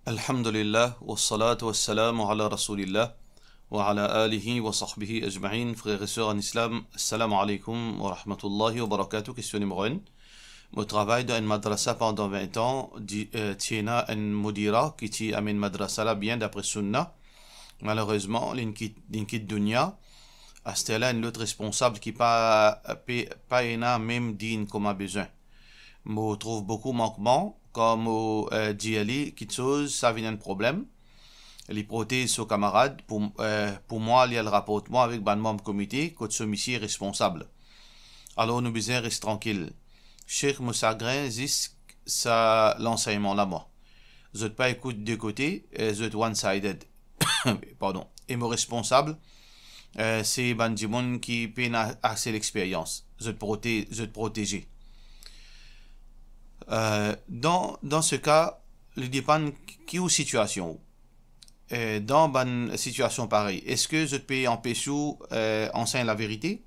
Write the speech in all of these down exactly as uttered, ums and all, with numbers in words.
Alhamdulillah, wassalatu wassalamu ala Rasoulillah, wa ala alihi wa sahbihi ajma'in. Frer e ser an Islam, assalamu alaikum wa rahmatullahi wa barakatuh. Kestion nimero enn. Mo travay dan enn madrasa pandan vin an, di, eh, ti ena enn moudira ki ti amenn madrasa la bien dapre Sunna. Malerezman, li'nn kit, li'nn kit dunya. Aster la, enn lot responsab ki pa, pe, pa ena mem din kouma bizin. Mo trouv boukou mankman, kan mo, eh, dir li kiksoz, sa vinn enn problem. Li protez so kamarad, pou, eh, pou mwa, li al raport mwa avek bann manb komite, kot so misie responsab. Alor, nou bizin res trankil. Sheikh, mo sagrin zis sa lansegnman la, mwa. Zot pa ekout de kote, eh, zot one-sided. Pardon. E mo responsab, eh, se bann dimoun ki pena ase lexperyans. Zot prote-, zot proteze. Eh, dan, dan se ka, li depann ki ou sitiasion ou. Eh, dan bann sitiasion parey, eski zot pe anpes ou, eh, ansegn laverite?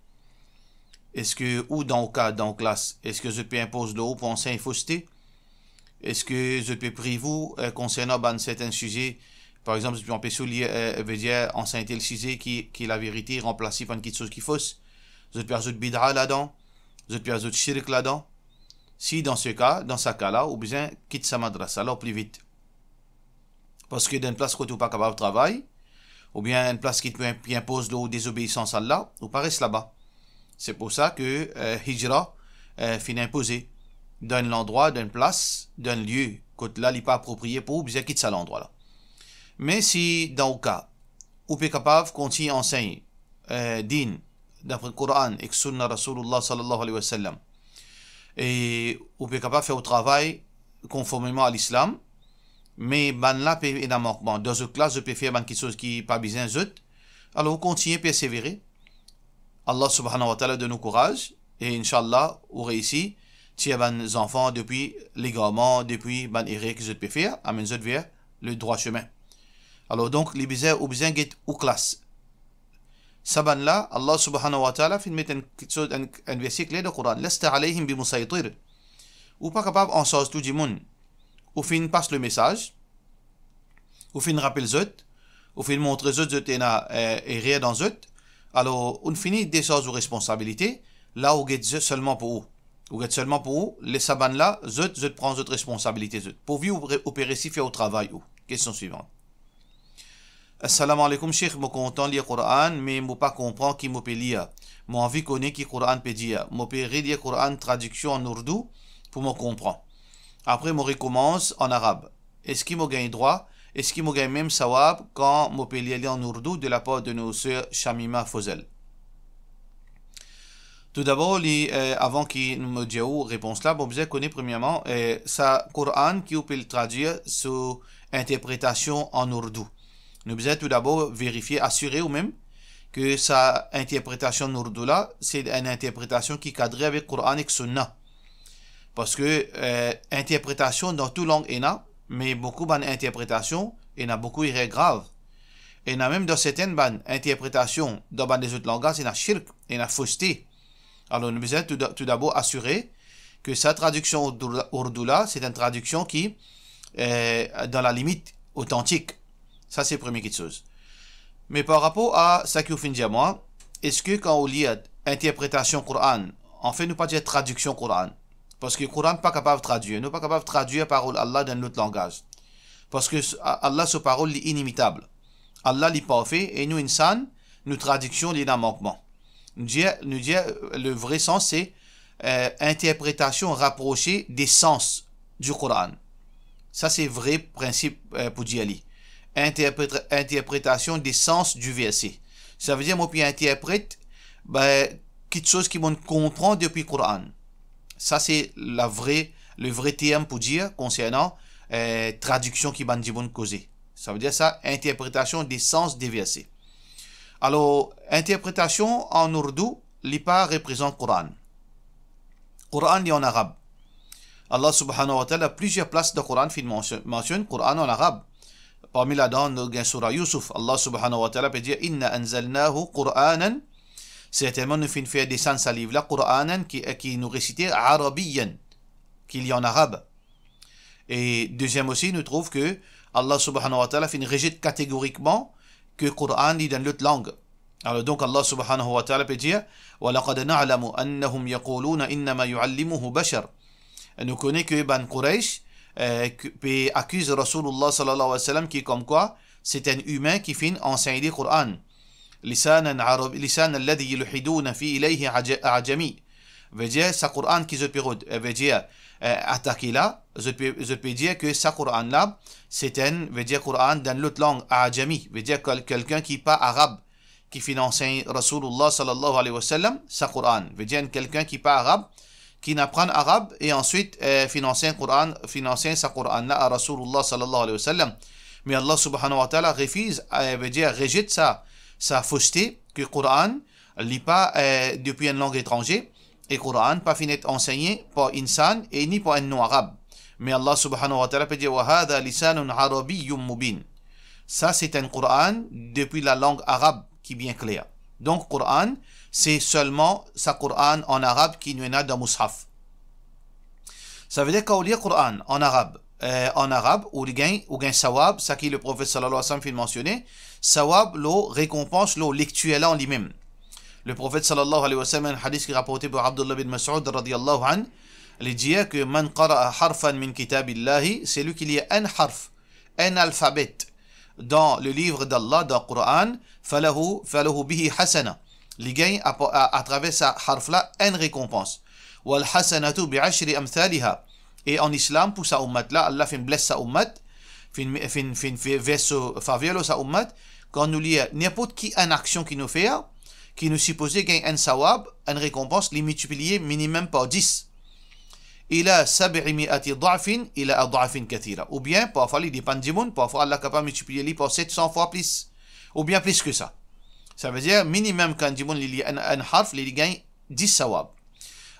Eski ou dan ou ka, dan ou klas, eski zot pe inpoz lor ou pou ansegn foste? Eski zot pe priv ou, eh, konsernan bann sertin size? Par exanp, zot pe anpes ou lir, eh, vedir ansegn tel size ki, ki laverite, ranplas li par enn kiksoz ki fos? Zot pe azout bida ladan? Zot pe azout shirk ladan? Si dan se ka, dan sa ka la, ou bizin kit sa madrasa la o pli vit. Parski dan enn plas kot ou pa kapav travay, oubien enn plas ki pe, pe inpoz lor ou dezobeisans Allah, ou pa res laba. Se pou sa ke, eh, hijra, eh, finn inpoze. Dan enn landrwa, dan enn plas, dan enn lie, kot la li pa aproprie pou ou, bizin kit sa landrwa la. Me si dan ou ka, ou pe kapav kontign ansegn, eh, din, dapre Koran ek Sunna Rasoulillah sallallahu alayhi wa sallam, e ou pe kapav fer ou travay konformeman a Lislam, me bann la pe ena mankman. Dan zot klas, zot pe fer bann kiksoz ki pa bizin zot. Alor, ou kontign persevere. Allah Subhanahu wa Ta'ala donn ou kouraz, e inshallah, ou reisi tir bann zanfan depi legarman, depi bann erer ki zot pe fer, amenn zot ver le drwa semin. Alor, donk, li bizin, ou bizin get ou klas. Sa bann la, Allah Subhanahu wa Ta'ala finn met enn kiksoz, enn, enn verse kler dan Koran, "Lasta alayhim bimusaytir." Ou pa kapav ansarz tou dimoun. Ou finn pas lemesaz, ou finn rapel zot, ou finn montre zot zot ena, eh, erer dan zot, alor, ou fini desarz ou responsabilite, la ou get zot selman pou ou. Ou get selman pou ou, les sa bann la, zot, zot pran zot responsabilite zot. Pourvi ou re-, ou pe reisi fer ou travay ou. Kestion swivan. Assalamu alaikum, Sheikh, mo kontan lir Koran, me mo pa konpran ki mo pe lir. Mo anvi kone ki Koran pe dir. Mo pe relir Koran tradiksion an ourdou pou mo konpran. Apre, mo rekoumans an arab. Eski mo gagn drwa? Eski mo gagn mem sawab kan mo pe lir li an ourdou de lapar de nou ser Shamima Fozel? Toudabor, li, eh, avan ki mo dir ou repons la, bon, bizin kone premierman, eh, sa Koran ki ou pe tradwir so interpretasion an ourdou. Nou bizin toudabor verifie, asire ou mem ke sa interpretasion an ourdou la, se enn interpretasion ki kadre avek Koran ek Sunna. Parski, eh, interpretasion dan tou lang ena, me boukou bann interpretasion, ena boukou erer grav. Ena mem dan sertin bann interpretasion, dan bann lezot langaz, ena shirk, ena foste. Alor, nou bizin tou, toudabor asire ke sa tradiksion ourdou, ourdou la, se enn tradiksion ki, eh, dan lalimit otantik. Sa, se premie kiksoz. Me par rapor a sa ki ou finn dir mwa, eski kan ou lir interpretasion Koran, anfin, nou pa dir tradiksion Koran, parski Koran pa kapav tradwir, nou pa kapav tradwir parol Allah dan enn lot langaz. Parski s-, a-, Allah so parol, li inimitab. Allah, li parfe, e nou, insan, nou tradiksion, li ena mankman. Nou dir, nou dir, le vre sans, se, eh, interpretasion raprose de sans du Koran. Sa, se vre prinsip, eh, pou dir li. Interpreta-, interpretasion de sans du verse. Savedir, mo pe interpret, be, kiksoz ki mo konpran depi Koran. Sa, se la vre, le vre term pou dir konsernan, eh, tradiksion ki bann dimoun koze. Savedir sa, interpretasion de sans de verse. Alor, interpretasion an ourdou, li pa reprezant Koran. Koran, li an arab. Allah Subhanahu wa Ta'ala, plizier plas dan Koran finn mansion-, mansionn Koran an arab. Parmi ladan, nou gagn soura Youssouf. Allah Subhanahu wa Ta'ala pe dir, "Inna anzalnahu Qur'anan." Sertennman, nou finn fer desann sa liv la, Qur'anan, ki, ki nou resite, Arabiyyan, ki li an arab. E deziem osi, nou trouv ke Allah subhanahu wa ta'ala finn rezet kategorikman ke Koran li dan lot lang. Alor donk Allah subhanahu wa ta'ala pe dir, "Wa laqad na'lamu annahum yaquluna innama yu'allimuhu bashar." Nou kone ke bann Quraysh, eh, ki pe akiz Rasoulillah sallallahu alayhi wa sallam ki komkwa se enn imin ki finn ansegn li Koran. Lisanan arab, lisan alladhi yulhiduna fi ilayhi aja-, ajami. Vedir, sa Koran ki zot pe rod, eh, vedir, eh, atake la, zot pe, zot pe dir ke sa Koran la, se enn, vedir Koran dan lot lang, ajami, vedir kel-, kelkenn ki pa arab, ki finn ansegn Rasoulillah sallallahu alayhi wa sallam sa Koran. Vedir enn kelkenn ki pa arab, ki aprann arab e answit, eh, finn ansegn Koran, finn ansegn sa Koran la a Rasoulillah sallallahu alayhi wa sallam. Me Allah subhanahu wa ta'ala refiz, eh, vedir rezet sa, sa foste ke Koran, li pa, eh, depi enn lang etranze, e Koran pa finn et ansegne par insan e ni par enn non arab. Me Allah subhanahu wa ta'ala pe dir, "Wa hadha lisanun arabiyyun mubin." Sa se enn Koran depi lalang arab ki bien kler. Donk Koran, se selman sa Koran an arab ki nou ena dan moushaf. Savedir kan ou lir Koran an arab, eh, an arab, ou li gagn, ou gagn sawab, sa ki Leprofet sallallahu alayhi wa sallam finn mansione, sawab lor rekonpans lor lektir la an limem. Leprofet sallallahu alayhi wa sallam, enn hadis ki raporte par Abdullah bin Mas'ud radiyallahu anhu, li dir ke, "Man qara'a harfan min kitabillahi", selwi ki lir enn harf, enn alfabe dan le livre d'Allah, dan Koran, "falahu, falahu bihi hasana." Li gagn a, a, atraver sa harf la enn rekonpans. "Wal hasanatu bi ashri amthaliha." E an Islam, pou sa oumat la, Allah finn bles sa oumat, finn, finn, finn fer, ver so faver lor sa oumat. Kan nou lir ninport ki enn aksion ki nou fer, ki nou sipoze gagn enn sawab, enn rekonpans, li miltipliye minimem par dis. "Ila sab'i mi'ati da'fin ila ad'afin kathira." Oubien, parfwa, li depann dimoun, parfwa, Allah kapav miltipliye li par set san fwa plis, oubien plis ki sa. Savedir, minimem kan dimoun li lir enn, enn harf, li, li gagn dis sawab.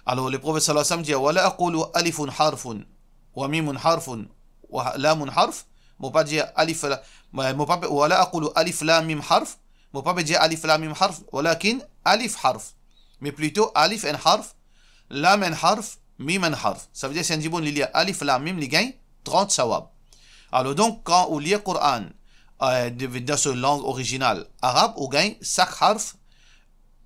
Alor, Leprofet sallallahu alayhi wa sallam dir, "Wala aqulu alifun harfun, wa mimun harfun, wa lamun harf." Mo pa dir alif la, mo pa pe, "Wala aqulu alif lam mim harf." Mo pa pe dir alif lam mim harf, walakin alif harf. Me plito alif enn harf, lam enn harf, mim enn harf. Savedir, si enn dimoun li lir alif lam mim, li gagn trant sawab. Alor donk, kan ou lir Koran, eh, de, dan so lang orizinal arab, ou gagn sak harf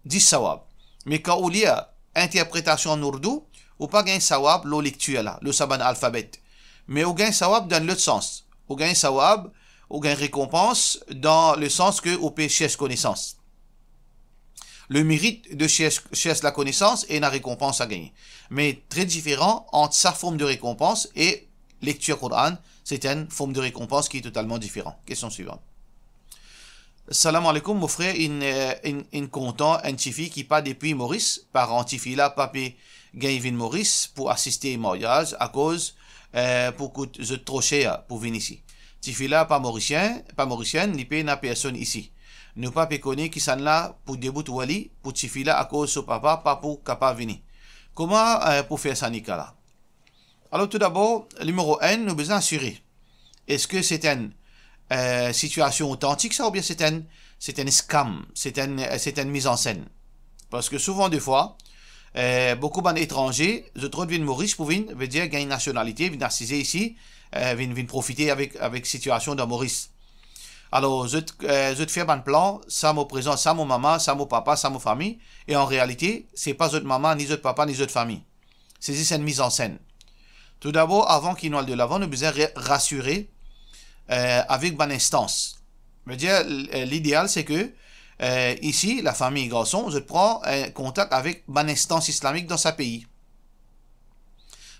dis sawab. Me kan ou lir interpretasion an ourdou, ou pa gagn sawab lor lektir la, lor sa bann alfabe. Me ou gagn sawab dan lot sans. Ou gagn sawab, ou gagn rekonpans dan le sans ke ou pe sers konesans. Le merit de sers, sers lakonesans ena rekonpans a gagne. Me tre diferan ant sa form de rekonpans e lektir Koran, se enn form de rekonpans ki totalman diferan. Kestion swivan. Salam aleykoum, mo frer, inn, eh, inn, inn kontan enn tifi ki pa depi Moris, paran tifi la pa pe gagn vinn Moris pou asiste maryaz akoz, eh, pou kout zot tro ser pou vinn isi. Tifi la pa Morisien, pa Morisienn, li pena personn isi. Nou pa pe kone kisannla pou debout wali pou tifi la akoz so papa pa pou kapav vini. Kouma, eh, pou fer sa nika la? Alor, toudabor, nimero enn, nou bizin asire. Eski se enn, eh, sitiasion otantik sa, oubien se enn, se enn scam, se enn, eh, se enn miz an senn? Parski souvan defwa, eh, boukou bann etranze, zot rod vinn Moris pou vinn, vedir gagn nasionalite, vinn asize isi, eh, vinn, vinn profite avek, avek sitiasion dan Moris. Alor, zot, eh, zot fer bann plan, sa mo prezant, sa mo mama, sa mo papa, sa mo fami, e an realite, se pa zot mama, ni zot papa, ni zot fami. Se zis enn miz an senn. Toudabor, avan ki nou al delavan, nou bizin re-, rasire, eh, avek bann instans. Vedir, l-, eh, lideal se ke, eh, isi, lafami garson, zot pran, eh, kontak avek bann instans islamik dan sa pei.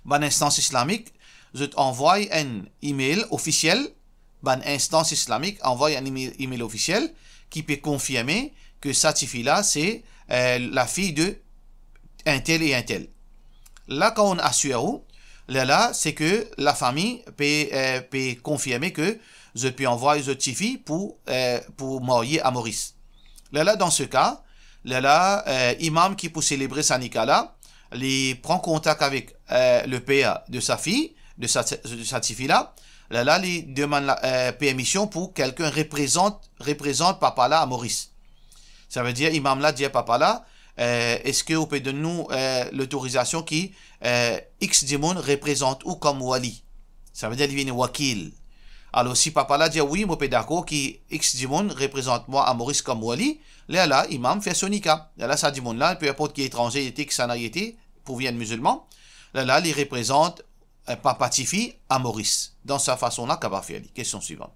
Bann instans islamik, zot anvway enn email ofisiel, bann instans islamik anvway enn email, email ofisiel ki pe konfirme ke sa tifi la se, eh, lafiy de entel e entel. La, kan ou asir ou, lerla, se ke lafami pe, eh, pe konfirme ke zot pe anvway zot tifi pou, eh, pou marye a Moris. Lerla, dan se ka, lerla, eh, imam ki pou selebre sa nika la, li pran kontak avek, eh, le per de sa fi, de sa, de sa tifi la. Lerla, li demann la, eh, permision pou kelkenn reprezant, reprezant papa la a Moris. Savedir, imam la dir papa la, eh, eski ou pe donn nou, eh, lotorizasion ki, eh, X dimoun reprezant ou kom wali? Savedir, li vinn wakil. Alor, si papa la dir, "Wi, mo pe dakor ki X dimoun reprezant mwa a Moris kom wali," lerla imam fer so nika. Lerla sa dimoun la, pe inport ki etranze li ete, kisannla li ete, pourvi enn mizilman, lerla li reprezant, eh, papa tifi a Moris. Dan sa fason la, kapav fer li. Kestion swivan.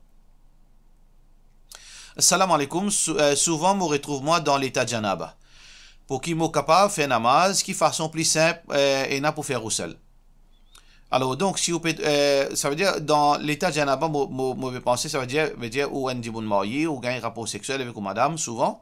Salam alaikum. Sou-, eh, souvan mo retrouv mwa dan leta janaba. Pou ki mo kapav fer namaz, ki fason pli sinp, eh, ena pou fer ghusl? Alor, donk, si ou pe, eh, savedir, dan leta janaba, mo, mo, mo pe panse, savedir, vedir ou enn dimoun marye, ou gagn rapor seksiel avek ou madam souvan,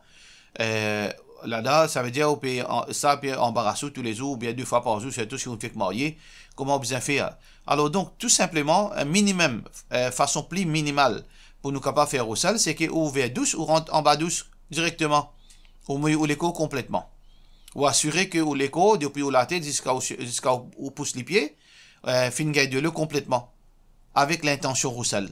eh, lala, savedir ou pe an-, sa pe anbaras ou toulezour, oubien de fwa par zour, sirtou si ou fek marye, kouma ou bizin fer? Alor, donk, tou sinpleman, eh, minimem, eh, fason pli minimal pou nou kapav fer ghusl, se ke ou ouver dous, ou rant anba dous direkteman. Ou mouy ou lekor konpletman. Ou asire ke ou lekor, depi ou latet ziska ou, ziska ou, ou pous lipie, eh, finn gagn delo konpletman, avek lintansion ghusl.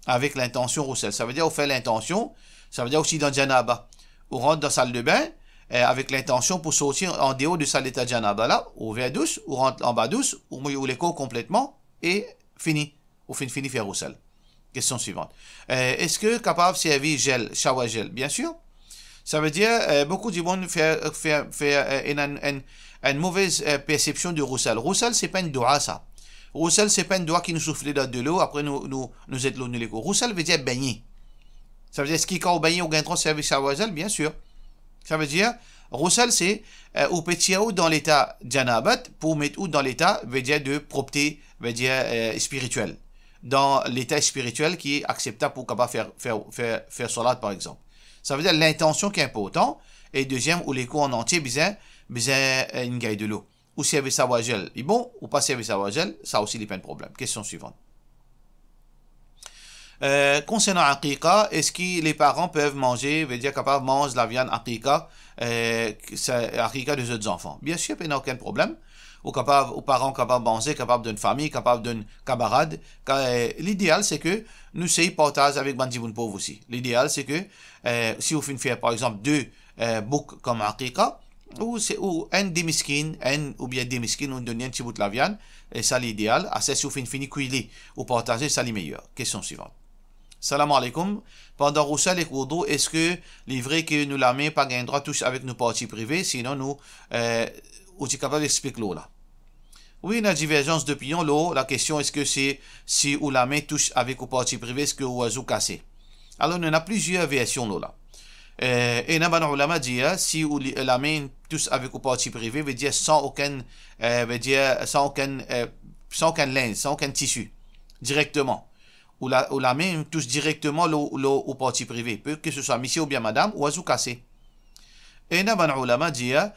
Avek lintansion ghusl. Savedir ou fer lintansion, savedir ou si dan janaba. Ou rant dan saldebin, eh, avek lintansion pou sorti andeor de sa leta janaba la, ou ouver dous, ou rant anba dous, ou mouy ou lekor konpletman, e fini. Ou finn fini fer ghusl. Kestion swivan. Eh, eski kapav servi zel, shower gel? Biensir. Savedir, eh, boukou dimoun fer, fer, fer, eh, ena enn, enn, enn move, eh, persepsion de ghusl. Ghusl, se pa enn dwa sa. Ghusl, se pa enn dwa ki nou soufle dan delo, apre nou, nou, nou zet lor nou lekor. Ghusl vedir begne. Savedir, eski kan ou begne, ou gagn drwa servi shower gel? Biensir. Savedir, ghusl se, eh, ou pe tir ou dan leta janabat pou met ou dan leta, vedir de propte, vedir, eh, spiritiel. Dan leta spiritiel ki akseptab pou kapav fer, fer, fer, fer salat, par exanp. Savedir, lintansion ki inportan, e deziem, ou lekor an antie bizin, bizin, eh, inn gagn delo. Ou servi shower gel, li bon, ou pa servi shower gel, sa osi li pa enn problem. Kestion swivan. Eh, konsernan aqiqa, eski le paran pev manze, vedir kapav manz laviann aqiqa, eh, sa, aqiqa de zot zanfan? Biensir, pena okenn problem. Ou kapav, ou paran kapav manze, kapav donn fami, kapav donn kamarad. Ka, eh, lideal se ke nou sey partaz avek bann dimoun pov osi. Lideal se ke, eh, si ou finn fer, par exanp, de, eh, bouk kom aqiqa, ou se, ou enn de miskin, enn oubien de miskin, ou donn li enn ti bout laviann, e sa lideal. Aster si ou finn fini kwi li, ou partaze, sa li meyer. Kestion swivan. Salam alaikum. Pandan ghusl ek woudou, eski li vre ki nou lame pa gagn drwa tous avek nou parti prive, sinon nou, eh, ou ti kapav explik lor la? Wi, ena diverzans dopinion lor lakestion, eski se, si ou lame tous avek ou parti prive, eski ou wazou kase? Alor, nou ena plizier version lor la. Eh, ena bann oulama dir, si ou li-, lame tous avek ou parti prive, vedir san okenn, eh, vedir san okenn, eh, san okenn linz, san okenn tisi, direkteman. Ou la-, ou lame tous direkteman lor, lor ou parti prive, pe ke se swa misie oubien madam, ou wazou kase. Ena bann oulama dir,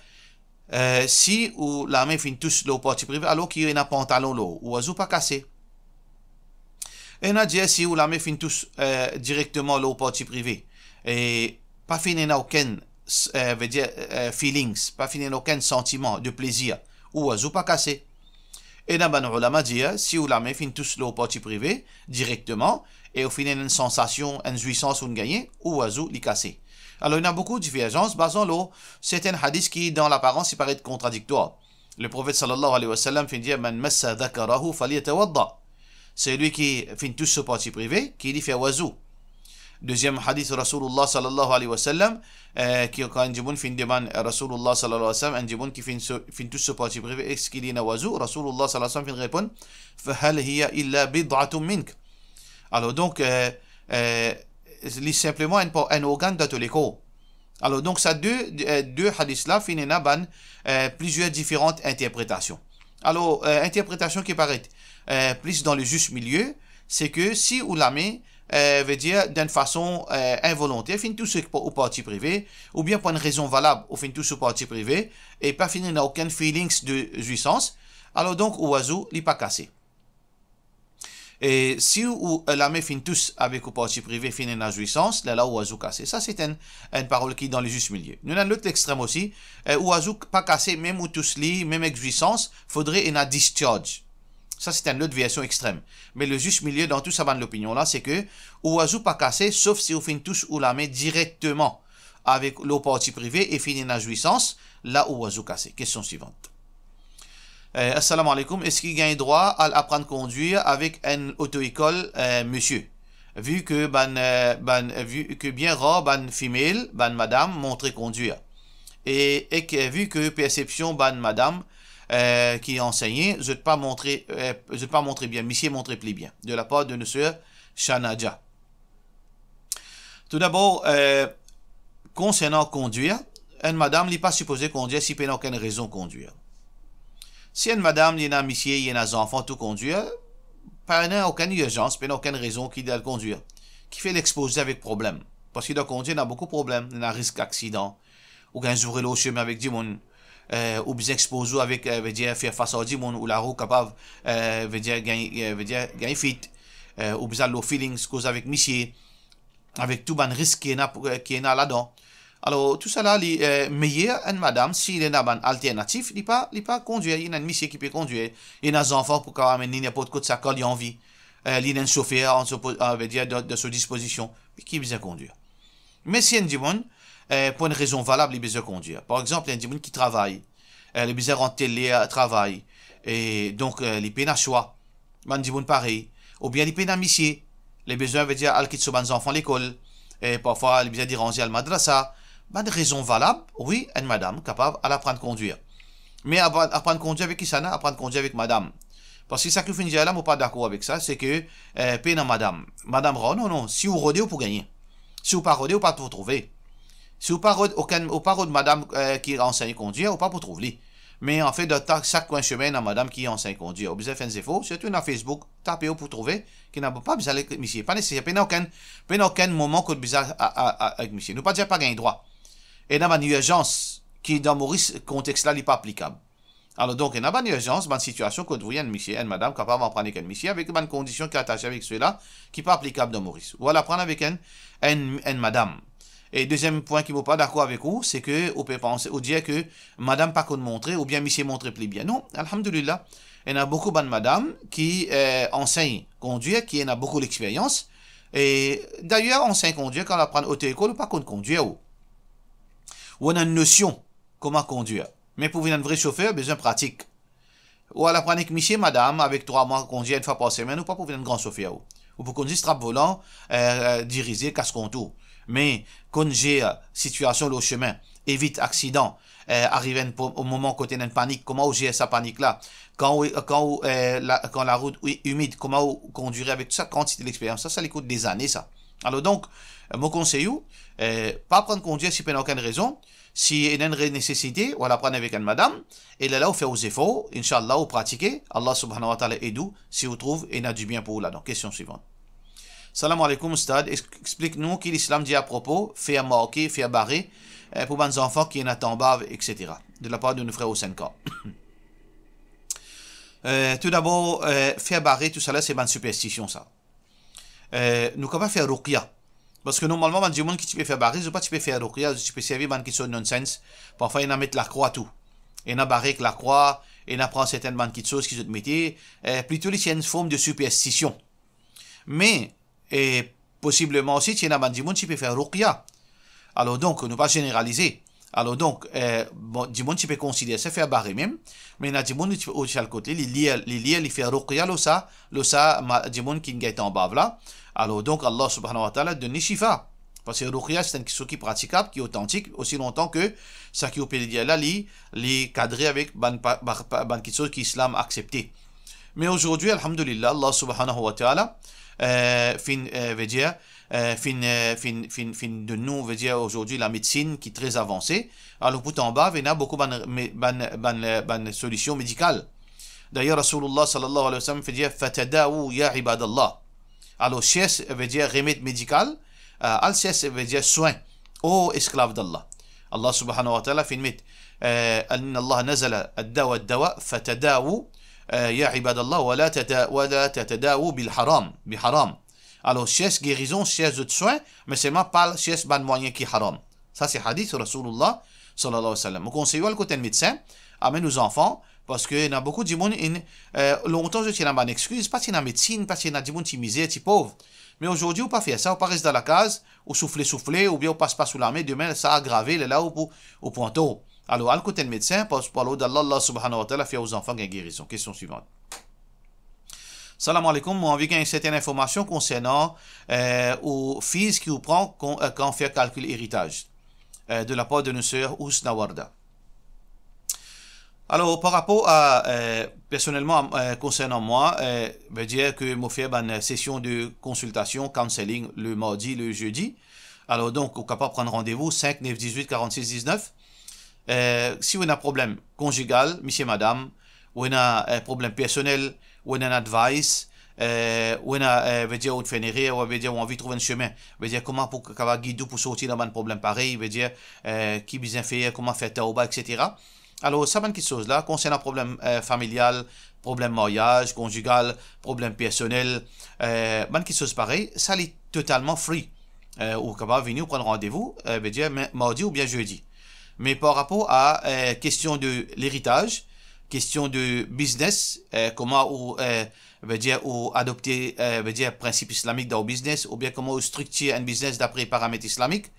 eh, si ou lame finn tous lor parti prive, alor ki ena pantalon lor, ou wazou pa kase. Ena dir si ou lame finn tous, eh, direkteman lor parti prive, e pa finn ena okenn, eh, vedir, eh, feelings, pa finn ena okenn santiman de plezir, ou wazou pa kase. Ena bann oulama dir, si ou lame finn tous lor parti prive direkteman, e ou finn ena enn sansasion, enn zwisans ou'nn gagne, ou wazou li kase. Alor, ena boukou diverzans, bazan lor sertenn hadis ki, dan laparans, li paret kontradiktwar. Le Profet sallallahu alayhi wa sallam finn dir, "Man massa dhakarahu falyatawadda." Selwi ki finn tous so parti prive, ki li fer wazou. Deziem hadis Rasoulullah sallallahu alayhi wa sallam, eh, ki kan enn dimoun finn demann Rasoulullah sallallahu alayhi wa sallam, enn dimoun ki finn so-, finn tous so parti prive, eski li ena wazou? Rasoulullah sallallahu alayhi wa sallam finn reponn, "Fahal hiya illa bid'atun mink." Alor, donk, eh, eh, li sinpleman enn pa-, enn organn dan to lekor. Alor, donk, sa de, eh, de hadis la finn ena bann, eh, plizier diferan interpretasion. Alor, eh, interpretasion ki paret, eh, plis dan le zis milie, se ke si ou lame, eh, vedir, dan enn fason, eh, involonter, finn tous ou parti prive, oubien pou enn rezon valab, ou finn tous ou parti prive, e pa finn ena okenn feelings de zwisans, alor, donk, ou wazou, li pa kase. E si ou, eh, lame finn tous avek ou parti prive, finn ena zwisans, lerla ou wazou kase. Sa se enn, enn parol ki dan le zis milie. Nou ena lot lextrem osi, eh, ou wazou pa kase, mem ou tous li, mem ek zwisans, fodre ena discharge. Sa se enn lot version extrem. Me le zis milie dan tou sa bann lopinion la, se ke ou wazou pa kase, sof si ou finn tous ou lame direkteman avek lor parti prive e finn ena zwisans, la ou wazou kase. Kestion swivan. Eh, assalamu alaikum, eski gagn drwa al aprann kondwir avek enn oto-ekol, eh, misie? vi ke bann, eh, bann, eh, vi ke bien rar bann fimel, bann madam montre kondwir. E, ek, eh, vi ke persepsion bann madam, eh, ki ansegne, zot pa montre, eh, zot pa montre bien, misie montre pli bien, de la part de nos sœurs Shanaja. Toudabor, eh, konsernan kondwir, enn madam, li pa sipoze kondwir si pena okenn rezon kondwir. Si enn madam, li ena misie, li ena zanfan, tou kondwir, pena okenn irzans, pena okenn rezon ki li al kondwir. Kifer li expoze avek problem? Parski dan kondwir, ena boukou problem, ena risk aksidan, ou gagn zoure lor sime avek dimoun, eh, ou bizin expoz ou avek, eh, vedir, fer fas ar dimoun, ou laro kapav, eh, vedir, gagn, eh, vedir, gagn fit, eh, ou bizin al lor feelings, koz avek misie, avek tou bann risk ki ena, ki ena ladan. Alor, tousala, li, eh, meyer enn madam, si li ena bann alternatif, li pa, li pa kondwir, li ena enn misie ki pe kondwir, li ena zanfan pou kapav amenn li ninport kot sa kan li anvi, eh, li ena enn sofer, an so po-, eh, vedir, dan, dan so dispozision, ki bizin kondwir. Me si enn dimoun, eh, pou enn rezon valab, li bizin kondwir. Par exanp, enn dimoun ki travay, eh, li bizin rant tel ler travay, e donk, eh, li pena swa. Bann dimoun parey. Oubien li pena misie, li bizin, vedir, al kit so bann zanfan lekol, e parfwa li bizin deranze al madrasa. Bann rezon valab, wi, enn madam kapav al aprann kondwir. Me aprann, aprann kondwir avek kisannla? Aprann kondwir avek madam. Parski sa ki ou finn dir la, mo pa dakor avek sa, se ke, eh, pena madam. Madam rar, non, non, si ou rode, ou pou gagne. Si ou pa rode, ou pa pou trouve. Si ou pa rod okenn, ou pa rod madam, eh, ki ansegn kondwir, ou pa pou trouv li. Me anfet, dan ta-, sak kwin sime, ena madam ki ansegn kondwir. Ou bizin fer enn zefor, sirtou ena Facebook, tape ou pou trouve, ki ena pa bizin al ek misie. Pa neseser, pena okenn, pena okenn moman kot bizin a, a, a, avek misie. Nou pa dir pa gagn drwa. Ena bann irzans ki dan Moris, kontex la, li pa aplikab. Alor donk, ena bann irzans, bann sitiasion kot ou enn misie, enn madam kapav aprann ek enn misie avek bann kondision ki atase avek sela ki pa aplikab dan Moris. Ou al aprann avek enn, enn, enn madam. E deziem pwin ki mo pa dakor avek ou, se ke ou pe panse, ou dir ke madam pa konn montre oubien misie montre pli bien. Non, alhamdulillah, ena boukou bann madam ki, eh, ansegn kondwir, ki ena boukou lexperyans. E dayer, ansegn kondwir, kan ou aprann oto-lekol, ou pa konn kondwir ou. Ou ena enn nosion kouma kondwir. Me pou vinn enn vre sofer, bizin pratik. Ou al aprann ek misie, madam, avek trwa mwa kondwir enn fwa par semenn, ou pa pou vinn enn gran sofer ou. Ou pou konn zis trap volan, eh, dirize, kas kontour. Me konn zer sitiasion lor sime, evit aksidan, eh, ariv enn po-, o moman kot ena enn panik, kouma ou zer sa panik la? Kan ou, kan ou, eh, la, kan larout i-, imid, kouma ou kondwir avek sa kantite lexperyans? Sa, sa li kout dezane sa. Alor donk, eh, mo konsey ou, eh, pa aprann kondwir si pena okenn rezon, si ena enn re-, nesesite, ou al aprann avek enn madam, e lerla ou fer ou zefor, inshallah, ou pratike, Allah subhanahu wa ta'ala ed ou, si ou trouv ena dibien pou ou ladan. Kestion swivan. Salam aleykoum, Oustad. Ex-, explik nou ki Lislam dir apropo fer marke, fer bare, eh, pou bann zanfan ki ena tanbav, et cetera. De la part de nou frer Hossein Khan. Eh, toudabor, eh, fer bare, tousala, se bann siperstision, sa. Eh, nou kapav fer ruqya. Parski normalman, bann dimoun ki ti pe fer bare, zot pa ti pe fer ruqya, zot ti pe servi bann kiksoz nonsense. Parfwa, ena met lakrwa tou. Ena bare ek lakrwa, ena pran sertenn bann kiksoz ki zot mete, eh, plito li ti enn form de siperstision. Me, e posibleman osi, ti ena bann dimoun ti pe fer ruqya. Alor donk, nou pa zeneralize. Alor donk, eh, bon, dimoun ti pe konsider sa fer bare mem, me ena dimoun ou ti, ou ti al kot li, li lir, li lir, li fer ruqya lor sa, lor sa ma-, dimoun ki gagn tanbav la. Alor donk, Allah subhanahu wa ta'ala donn li shifa. Parski ruqya, se enn kiksoz ki pratikab, ki otantik, osi lontan ke sa ki ou pe dir la, li, li kadre avek bann pa-, ba-, pa-, bann kiksoz ki Islam aksepte. Me azordi, alhamdulillah, Allah subhanahu wa ta'ala, eh, finn, eh, vedir, eh, finn, eh, finn, finn, finn donn nou, vedir, azordi, lamedsin ki tre avanse. Alor, pou tanbav, ena boukou bann me-, bann, bann, eh, bann solision medikal. Dayer, Rasoulillah sallallahu alayhi wa sallam finn dir, "Fatadawu ya ibadallah." Alor, chers, vedir remed medikal, eh, al chers, vedir swin, o esklav d'Allah. Allah subhanahu wa ta'ala finn met, eh, "Inna Allah nazala ad-dawa ad-dawa, fatadawu, eh, ya ibadallah, wa la tata-, wa la tatadawu bil haram, bi haram." Alor, chers gerizon, chers zot swin, me selman pa al chers bann mwayin ki haram. Sa se hadis Rasoulillah sallallahu alayhi wa sallam. Mo konsey ou al kot enn medsin, amenn ou zanfan, parski ena boukou dimoun, inn, eh, lontan zot ti ena bann exkiz, pa ti ena medsin, pa ti ena, dimoun ti mizer, ti pov. Me azordi, ou pa fer sa, ou pa res dan lakaz, ou soufle, soufle, oubien ou pas, pas ou lame, demin, sa agrave, lerla ou pou, ou pran tor. Alor, al kot enn medsin, par, par lord Allah, Allah subhanahu wa ta'ala fer ou zanfan gagn gerizon. Kestion swivan. Salam alaikum, mo anvi gagn sertenn informasion konsernan, eh, ou fees ki ou pran kan, eh, kan fer kalkil eritaz, eh, de lapar de nou ser Husna Warda. Alor, par rapor a, eh, personelman, eh, konsernan mwa, eh, vedir ke mo fer bann sesion de konsiltasion, counselling, le mardi, le zedi. Alor donk, ou kapav pran randevou sink nef diz-wit karant-sis diz-nef. Eh, si ou ena problem konzigal, misie madam, ou ena, eh, problem personel, ou ena enn advice, eh, ou ena, eh, vedir ou fer enn erer, ou vedir ou anvi trouv enn semin, vedir kouma pou kapav gid ou pou sorti dan bann problem parey, vedir, eh, ki bizin fer, kouma fer tawba, et cetera. Alor, sa bann kiksoz la, konsernan problem, eh, familial, problem maryaz, konzigal, problem personel, eh, bann kiksoz parey, sa li totalman free. Eh, ou kapav vini, ou pran randevou, eh, vedir, me-, mardi oubien zedi. Me par rapor a, eh, kestion de leritaz, kestion de biznes, eh, kouma ou, eh, vedir ou adopte, eh, vedir prinsip islamik dan ou biznes, oubien kouma ou striktir enn biznes dapre paramet islamik,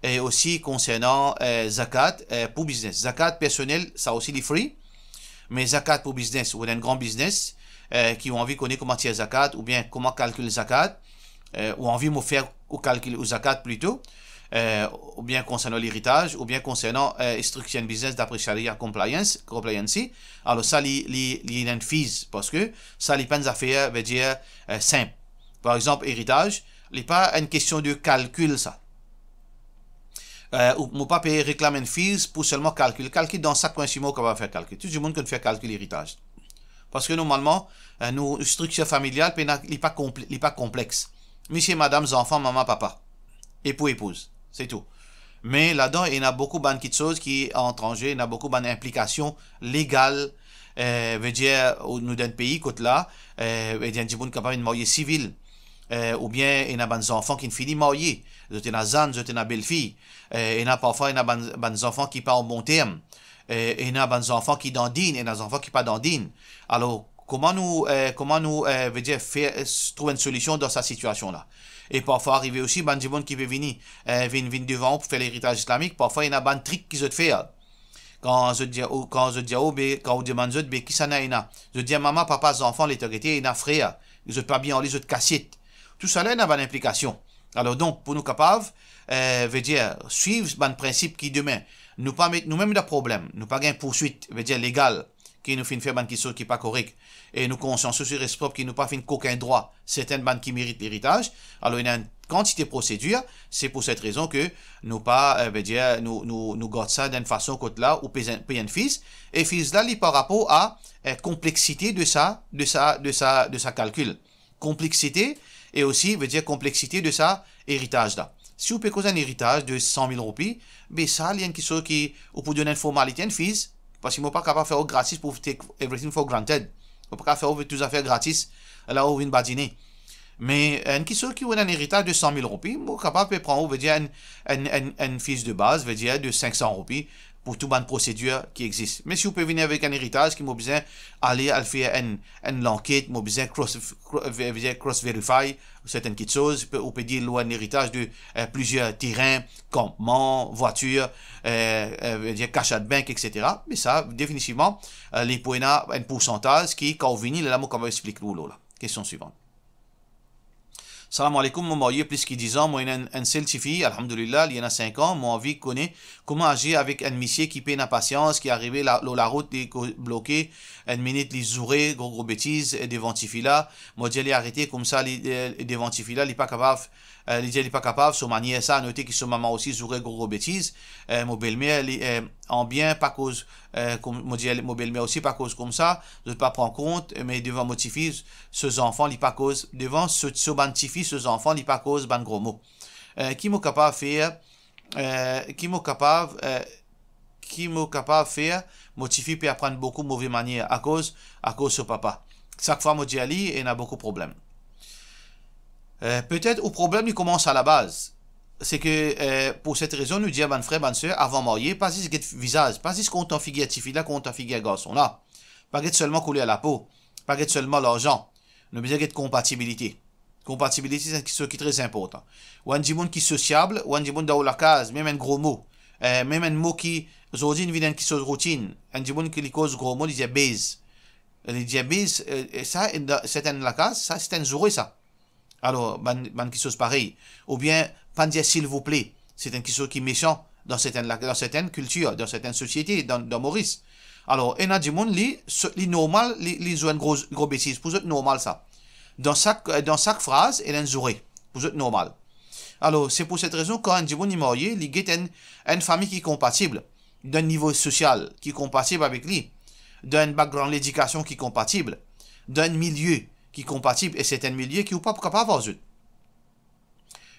e osi konsernan, eh, zakat, eh, pou biznes. Zakat personel, sa osi li free, me zakat pou biznes, ou ena enn gran biznes, eh, ki ou anvi kone kouma tir zakat, oubien kouma kalkil zakat, eh, ou anvi mo fer ou kalkil ou zakat plito, eh, oubien konsernan leritaz, oubien konsernan, eh, striktir enn biznes dapre Sharia compliance, compliance, alor sa li, li, li ena enn fees, parski sa li pa enn zafer, vedir, eh, sinp. Par exanp, eritaz, li pa enn kestion de kalkil sa. Eh, ou, mo pa pe reklam enn fees pou selman kalkil. Kalkil dan sak kwin simo ou kapav fer kalkil. Tou dimoun konn fer kalkil eritaz. Parski normalman, eh, nou striktir familial, pena, li pa konple-, li pa konplex. Misie, madam, zanfan, mama, papa, epou, epouz, se tou. Me ladan, ena boukou bann kiksoz ki antranze, ena boukou bann inplikasion legal, eh, vedir, ou nou dan enn pei kot la, eh, vedir, dimoun kapav vinn marye sivil, eh, oubien ena bann zanfan ki fini marye, zot ena zann, zot ena belfi, eh, ena parfwa ena bann, bann zanfan ki pa an bon term, eh, ena bann zanfan ki dandinn, ena zanfan ki pa dandinn. Alor, kouma nou, eh, kouma nou, eh, vedir, fer, eh, s-, trouv enn solision dan sa sitiasion la? E parfwa arive osi bann dimoun ki pe vini, eh, vinn, vinn devan ou pou fer leritaz islamik, parfwa ena bann trik ki zot fer. Kan zot dir ou, kan zot dir ou, be, kan ou demann zot, be, kisannla ena? Zot dir, mama, papa, zanfan, letan gete, ena frer. Zot pa bien ale zot kasiet. Tousala ena bann inplikasion. Alor donk, pou nou kapav, eh, vedir, swiv bann prinsip ki demin, nou pa met noumem dan problem, nou pa gagn pourswit, vedir legal, ki nou finn fer bann kiksoz ki pa korek, e nou konsians osi res prop ki nou pa finn kokin drwa sertenn bann ki merit leritaz, alor ena enn kantite prosedir, se pou set rezon ke nou pa, eh, vedir, nou, nou, nou gard sa dan enn fason kot la ou pey enn, pey enn fees, e fees la, li par rapor a, eh, konplexite de sa, de sa, de sa, de sa kalkil. Konplexite, e osi, vedir, konplexite de sa eritaz la. Si ou pe koz enn eritaz de san mil roupi, be sa, li enn kiksoz ki, ou pou donn enn formalite, enn fees, parski mo pa kapav fer ou gratis pou take everything for granted. Mo pa kapav fer ou tou zafer gratis, la ou vinn badine. Me enn kiksoz ki ou ena enn eritaz de san mil roupi, mo kapav pe pran ou, vedir, enn, enn, enn, enn fees de baz, vedir, de sink san roupi, pou tou bann prosedir ki exis. Me si ou pe vini avek enn eritaz ki mo bizin ale al fer enn, enn lanket, mo bizin cross, cro-, ve-, ve-, cross verify sertenn kiksoz, pe, ou pe dir lwa enn eritaz de, eh, plizier terin, kanpman, vwatir, eh, eh, vedir cash at bank, et cetera. Me sa, definitivman, eh, li pou ena enn poursantaz ki, kan ou vini, lerla mo kapav explik ou lor la. Kestion swivan. Salam alaikum, mo marye plis ki diz an, mo ena enn, enn sel tifi, alhamdulillah, li ena sink an, mo anvi kone kouma azir avek enn misie ki pena pasians, ki arive la, lor larout, li ko-, bloke, enn minit li zoure, gro gro betiz, eh, devan tifi la, mo dir li arete koumsa, li, eh, devan tifi la, li pa kapav, eh, li dir li pa kapav, so manier sa, note ki so mama osi zoure gro gro betiz, eh, mo belmer, li, eh, anbien pa koz, eh, koum, mo dir mo belmer osi pa koz koumsa, zot pa pran kont, me devan mo tifi, so zanfan, li pa koz, devan so, so bann tifi, so zanfan, li pa koz bann gro mo. Eh, ki mo kapav fer, eh, ki mo kapav, eh, ki mo kapav fer, mo tifi pe aprann boukou move manier akoz, akoz so papa. Sak fwa mo dir li, ena boukou problem. Eh, petet ou problem li koumans alabaz. Se ke, eh, pou set rezon, nou dir bann frer, bann ser, avan marye, pa zis get vizaz, pa zis kontan figir tifi la, kontan figir garson la. Pa get selman kouler lapo, pa get selman larzan. Nou bizin get konpatibilite. Konpatibilite, se enn kiksoz ki tre inportan. Ou enn dimoun ki sosiab, ou enn dimoun dan ou lakaz, mem enn gro mo, eh, mem enn mo ki, zordi, inn vinn enn kiksoz routinn, enn dimoun ki li koz gro mo, li dir bez. Li dir, me, eh, eh, sa, dan sertenn lakaz, sa, se enn zoure, sa. Alor, bann, bann kiksoz parey. Oubien, pa dir silvouple, se enn kiksoz ki mesan dan sertenn la-, dan sertenn kiltir, dan sertenn sosiete, dan, dan Moris. Alor, ena dimoun, li, so-, li normal, li, li zwe enn gro, gro betiz, pou zot normal sa. Dan sak, dan sak fraz, ena enn zoure, pou zot normal. Alor, se pou set rezon, kan enn dimoun li marye, li get enn, enn fami ki konpatib, dan enn nivo sosial ki konpatib avek li, dan enn background ledikasion ki konpatib, dan enn milie ki konpatib, e sertenn milie ki ou pa pou kapav ar zot.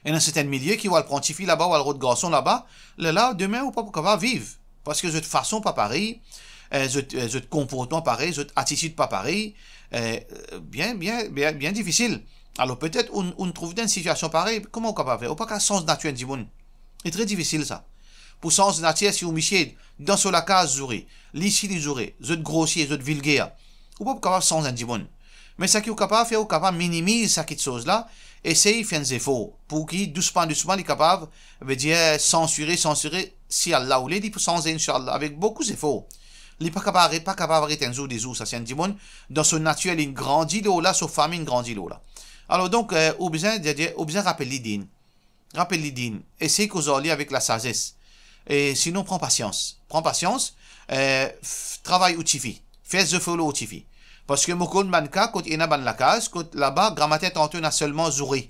Ena sertenn milie ki ou al pran tifi laba, ou al rod garson laba, lerla, demin ou pa pou kapav viv, parski zot fason pa parey, eh, zot, eh, zot konportman parey, zot atitid pa parey, eh, bien, bien, bien, bien difisil. Alor, petet ou, ou trouv dan enn sitiasion parey, kouma ou kapav fer? Ou pa kapav sanz natir enn dimoun. Li tre difisil, sa. Pou sanz natir, si ou misie dan so lakaz zoure, li si li zoure, zot grosie, zot vilger, ou pa pou kapav sanz enn dimoun. Me seki ou kapav fer, ou kapav minimiz sa kiksoz la, esey fer enn zefor, pou ki dousman, dousman, li kapav, vedir, sansire, sansire, si Allah oule, li pou sanze, inshallah, avek boukou zefor. Li pa kapav, pa kapav aret enn zour, de zour, sa se enn dimoun, dan so natir, li grandi lor la, so fami grandi lor la. Alor, donk, eh, ou bizin, de, de, ou bizin rapel li dinn. Rapel li dinn, esey koz ar li avek lasazes. E sinon, pran pasians. Pran pasians, eh, f-, travay ou tifi. Fer zefor lor ou tifi. Parski mo konn bann ka kot ena bann lakaz, kot laba, gramatin tanto ena selman zoure.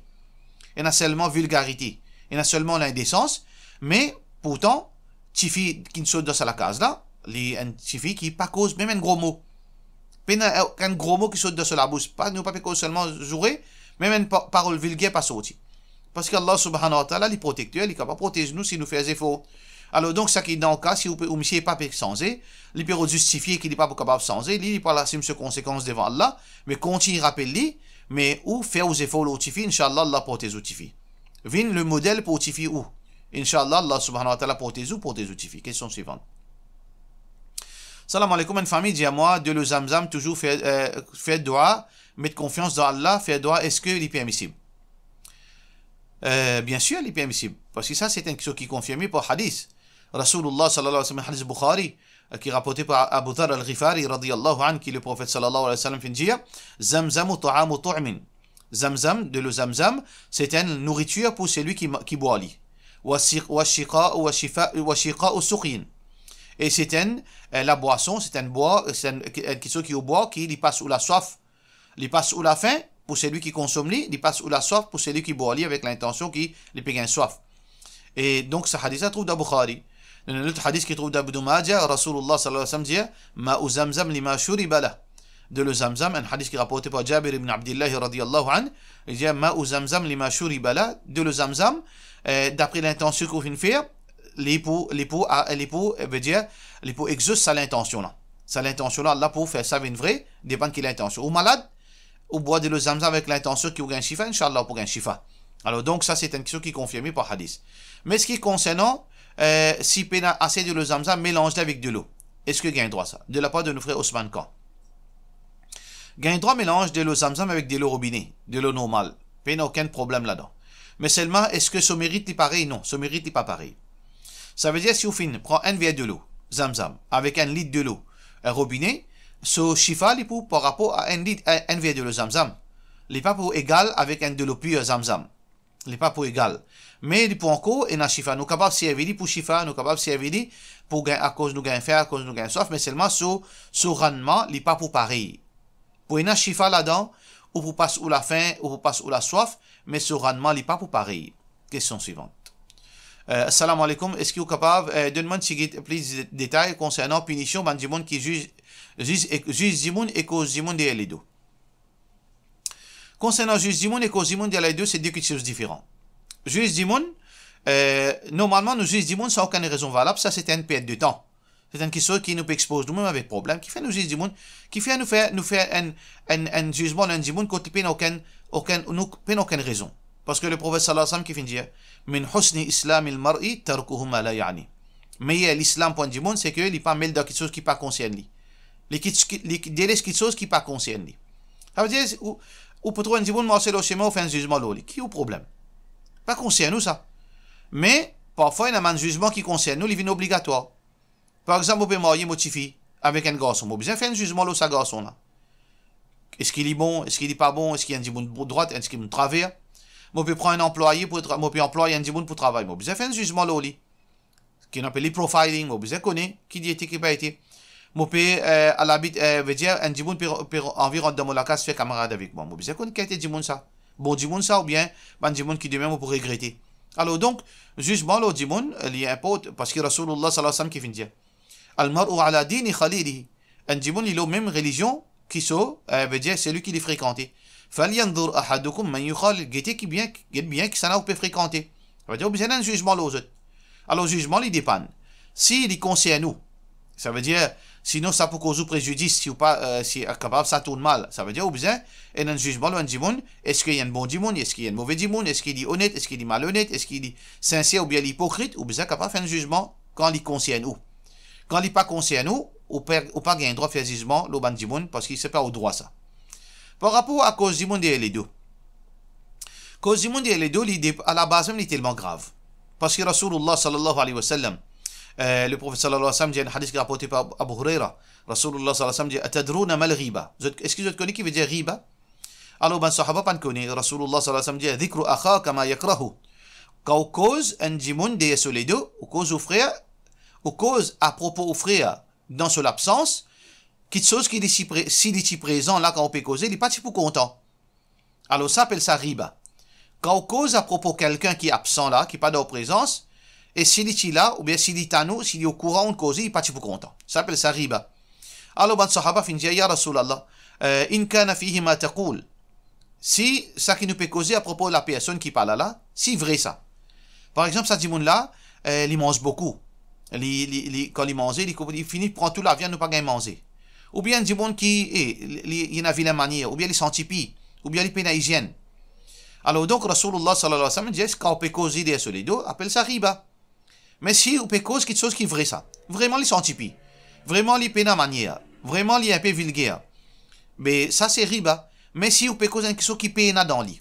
Ena selman vilgarite. Ena selman lindesans. Me, pourtan, tifi ki sort dan sa lakaz la, li enn tifi ki pa koz mem enn gro mo. Pena okenn gro mo ki sort dan so labous. Pa, nou pa pe koz selman zoure, mem enn pa-, parol vilger pa sorti. Parski Allah subhanahu wa ta'ala, li protekter, li kapav protez nou si nou fer zefor. Alor, donk, seki dan ka, si ou pe, ou misie pa pe sanze, li pe rod zis tifi ki li pa pou kapav sanze, li, li pou al asim so konsekans devan Allah, me kontign rapel li, me ou fer ou zefor lor ou tifi, inshallah, Allah protez ou tifi. Vinn le model pou ou tifi ou. Inshallah, Allah subhanahu wa ta'ala protez ou, protez ou tifi. Kestion swivan. Salam aleykoum, enn fami dir mwa, delo Zamzam, touzour fer, eh, fer dwa, met konfians dan Allah, fer dwa, eski li permisib? Eh, bien sir, li permisib. Parski sa, se enn kiksoz ki konfirme par hadis. Rasoulullah sallallahu alayhi wa sallam, hadis Bukhari, eh, ki raporte par Abu Dharr al-Ghifari radiyallahu anhu, ki Leprofet sallallahu alayhi wa sallam finn dir, "Zamzamu ta'amu tu'min." Zamzam, delo Zamzam, se enn nouritir pou selwi ki ma-, ki bwar li. Wa shi-, wa shiqa-, wa shifa-, wa shiqa'u suqyin. E se enn, eh, labwason, se enn bwar, se enn, enn kiksoz ki ou bwar, ki li pas ou laswaf. Li pas ou lafin pou selwi ki konsom li, li pas ou laswaf pou selwi ki bwar li avek lintansion ki li pe gagn swaf. E donk, sa hadis la trouv dan Bukhari. Dan enn lot hadis ki trouv dan Ibn Majah, Rasoulullah sallallahu alayhi wa sallam dir, "Ma'u Zamzam lima shuriba lah." Delo Zamzam, enn hadis ki raporte par Jabir ibn Abdillah radiyallahu anhu, li dir, "Ma'u Zamzam lima shuriba lah." Delo Zamzam, eh, dapre lintansion ki ou finn fer, li pou, li pou, ah, li pou, eh, vedir, li pou exos sa lintansion la. Sa lintansion la, Allah pou fer sa vinn vre, depann ki lintansion. Ou malad, ou bwar delo Zamzam avek lintansion ki ou gagn shifa, inshallah, ou pou gagn shifa. Alor, donk, sa, se enn kiksoz ki konfirme par hadis. Me seki konsernan, eh, si pena ase delo Zamzam, melanz li avek delo. Eski gagn drwa sa? De lapar de nou frer Osman Khan. Gagn drwa melanz delo Zamzam avek delo robine, delo normal. Pena okenn problem ladan. Me selman, eski so merit li parey? Non, so merit li pa parey. Savedir, si ou finn pran enn ver delo Zamzam avek enn lit delo, eh, robine, so shifa li pou par rapor a enn lit, enn, enn ver delo Zamzam. Li pa pou egal avek enn delo pir Zamzam. Li pa pou egal. Me li pou ankor ena shifa. Nou kapav servi li pou shifa, nou kapav servi li pou gagn, akoz nou gagn fin, akoz nou gagn swaf, me selman so, so rannman, li pa pou parey. Pou ena shifa ladan, ou pou pas ou lafin, ou pou pas ou laswaf, me so rannman li pa pou parey. Kestion swivan. Eh, assalamu aleykoum, eski ou kapav, eh, donn mwa enn tigit plis de-, detay konsernan pinision bann dimoun ki ziz, ziz ek, ziz dimoun e koz dimoun deryer ledo? Konsernan ziz dimoun e koz dimoun deryer ledo, se de kiksoz diferan. Ziz dimoun, eh, normalman, nou ziz dimoun san okenn rezon valab, sa se enn pert de tan. Se enn kiksoz ki nou pe expoz noumem avek problem. Kifer nou ziz dimoun? Kifer nou fer, nou fer enn, enn, enn zizman lor enn dimoun kot li pena okenn, okenn, nou pena okenn rezon? Parski Leprofet sallallahu alayhi wa sallam ki finn dir, "Min husni islamil mar'i tarkuhu ma la ya'ni." Meyer lislam pou enn dimoun, se ki li pa mel dan kiksoz ki pa konsern li. Li kit-, ki, li deles kiksoz ki pa konsern li. Savedir, ou, ou pou trouv enn dimoun marse lor sime, ou fer enn zizman lor li. Ki ou problem? Pa konsern ou sa. Me, parfwa, ena bann zizman ki konsern nou, li vinn obligatwar. Par exanp, mo pe marye mo tifi avek enn garson. Mo bizin fer enn zizman lor sa garson la. Eski li bon, eski li pa bon, eski enn dimoun drwat, eski enn dimoun traver. Mo pe pran enn anplwaye pou tra-, mo pe anplway enn dimoun pou travay. Mo bizin fer enn zizman lor li. Ki nou apel li profiling, mo bizin kone ki li ete, ki pa ete. Mo pe, eh, al abit, eh, vedir, enn dimoun pe, pe anvi rant dan mo lakaz, fer kamarad avek mwa. Mo bizin konn kalite dimoun sa. Bon dimoun sa oubien bann dimoun ki demin mo pou regrete. Alor donk, zizman lor dimoun, eh, li inport, parski Rasoulillah sallallahu alayhi wa sallam ki finn dir, "Al-mar'u ala dini khalilihi." Enn dimoun li lor mem relizion ki so, eh, vedir selwi ki li frekante. "Falyanzur ahadukum man yukhalil." Gete ki bien, get bien kisannla ou pe frekante. Savedir ou bizin enn zizman lor zot. Alor zizman li depann. Si li konsern ou, savedir, sinon sa pou koz ou prezidis, si ou pa, eh, si kapav sa tourn mal, savedir ou bizin enn, enn zizman lor enn dimoun, eski li enn bon dimoun, eski li enn move dimoun, eski li onet, eski li malonet, eski li sinser oubien li ipokrit, ou bizin kapav fer enn zizman kan li konsern ou. Kan li pa konsern ou, ou pa, ou pa gagn drwa fer zizman lor bann dimoun, parski se pa ou drwa sa. Par rapor a koz dimoun deryer ledo. Koz dimoun deryer ledo, li de-, alabaz mem li telman grav. Parski Rasoulillah sallallahu alayhi wa sallam, eh, le Profet sallallahu alayhi wa sallam, dir enn hadis ki raporte par Abu Hurayra. Rasoulillah sallallahu alayhi wa sallam dir, "Atadruna mal ghiba?" Zot, eski zot kone ki vedir ghiba? Alor bann sahaba pa'nn kone. Rasoulillah sallallahu alayhi wa sallam dir, "Dhikru akhaka ma yakrahu." Kan ou koz enn dimoun deryer so ledo, ou koz ou frer, ou koz apropo ou frer dan so labsans, kitsoz ki li si pre-, si li ti prezan la kan ou pe koze, li pa ti pou kontan. Alor sa apel sa ghiba. Kan ou koz apropo kelkenn ki absan la, ki pa dan ou prezans, e si li ti la, oubien si li tann ou, si li okouran ou konze, li pa ti pou kontan. Sa apel sa ghiba. Alor bann sahaba finn dir, "Ya Rasoulillah, eh, in kana fihi ma taqul." Si sa ki nou pe koze apropo lapersonn ki pa la la, si vre sa. Par exanp, sa dimoun la, eh, li manz boukou. Li, li, li, kan li manze, li, li fini pran tou laviann, nou pa gagn manze. Oubien dimoun ki, eh, li, li ena vilin manier, oubien li santi pi, oubien li pena izienn. Alor donk, Rasoulillah sallallahu alayhi wa sallam dir, kan ou pe koze deryer so ledo, apel sa ghiba. Me si ou pe koz kitsoz ki vre sa, vreman li santi pi, vreman li pena manier, vreman li inpe vilger, be sa se ghiba. Me si ou pe koz enn kitsoz ki pena dan li,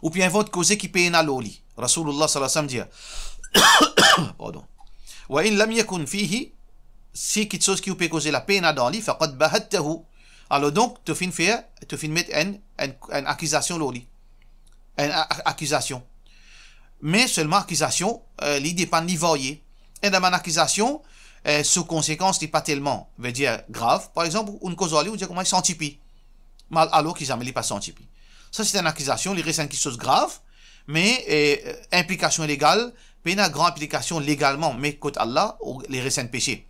ou pe invant koze ki pena lor li, Rasoulillah sallallahu alayhi wa sallam dir, pardon, "Wa in lam yakun fihi," si kitsoz ki ou pe koze la pena dan li, "faqad bahattahu." Alor donk, to finn fer, to finn met enn, enn, enn akizasion lor li. Enn a-, a-, akizasion. Me selman akizasion, eh, li depann, li varye. Ena bann akizasion, eh, so konsekans li pa telman, vedir grav. Par exanp, ou'nn koz ar li, ou dir kouma li santi pi. Me alor ki zame li pa santi pi. Sa se enn akizasion, li res enn kitsoz grav, me, eh, inplikasion legal, pena gran inplikasion legalman, me kot Allah, ou, li res enn pese.